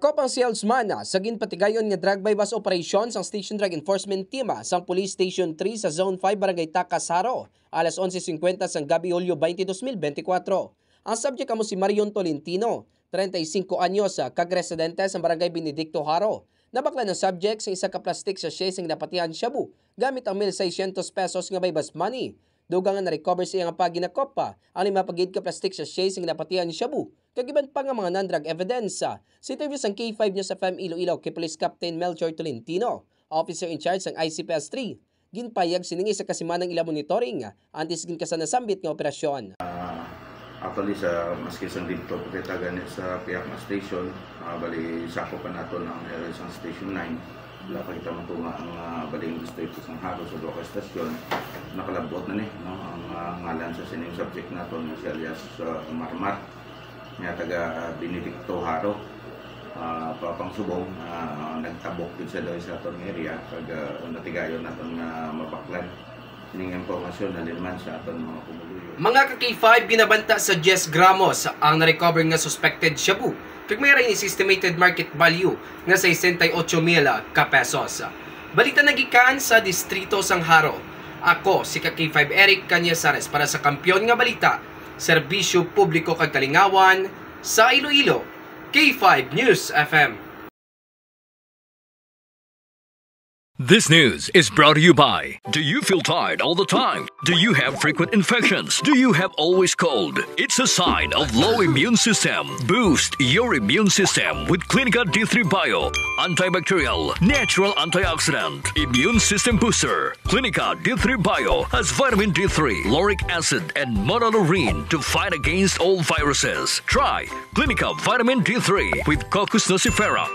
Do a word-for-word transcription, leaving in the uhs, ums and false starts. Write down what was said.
Nakop ang salesman sa ginpatigayon nga drug buy-bust operation sang Station Drug Enforcement Team sang Police Station three sa Zone five, Barangay Tacas, Jaro, alas onse cincuenta sang gabi, Hulyo twenty, dos mil beintikwatro. Ang subject amo si Marion Tolentino, treinta y cinco anyos, kag residente sa Barangay Benedicto, Jaro. Nabaklan ang subject sa isa ka plastic sachet sing napatihan shabu gamit ang mil seiscientos pesos nga buy-bust money. Dugang nga na-recover sa iyang paginakopa ang lima pa gid ka plastic sachet sing napatihan shabu kag iban pa nga mga non-drug evidence. Sa interview sang K five News F M Iloilo kay Police Captain Melchor Tolentino, officer in charge sang I C P S three, ginpayag sining isa ka semana ang ila monitoring antes gid ka sa nasambit nga operasyon. Ah, actually, sa maski sang didto pa kita gani sa pihak nga station, ah, bali sakop pa naton ang area sang Station nine. Wala pa kita matunga ang, ah, bali ang distrito sang Jaro sa duha ka estasyon. Nakalabot na ni, no, ang, ah, ngalan sa sining subject naton nga si alias, ah, Marmar, nga taga Benedicto, Jaro. Ah, pa pangsubong, ah, nagtabok gid sa diri sa aton nga area kag, ah, natigayon naton nga mabaklan ning impormasyon halin man sa aton mga pumuluyo. Mga ka K five, ginabanta sa diyes gramos ang na-recover nga suspected shabu, kag may ra ini sa estimated market value nga sesenta y ocho mil ka pesos. Balita nagikan sa distrito sang Jaro. Ako si ka K five Eric Cañizares para sa Kampiyon nga Balita, Serbisyo Publiko kag Kalingawan sa Iloilo, K five News F M. This news is brought to you by. Do you feel tired all the time? Do you have frequent infections? Do you have always cold? It's a sign of low immune system. Boost your immune system with Clinica D three Bio. Antibacterial, natural antioxidant, immune system booster. Clinica D three Bio has vitamin D three, lauric acid, and monolaurin to fight against all viruses. Try Clinica Vitamin D three with Cocos nucifera.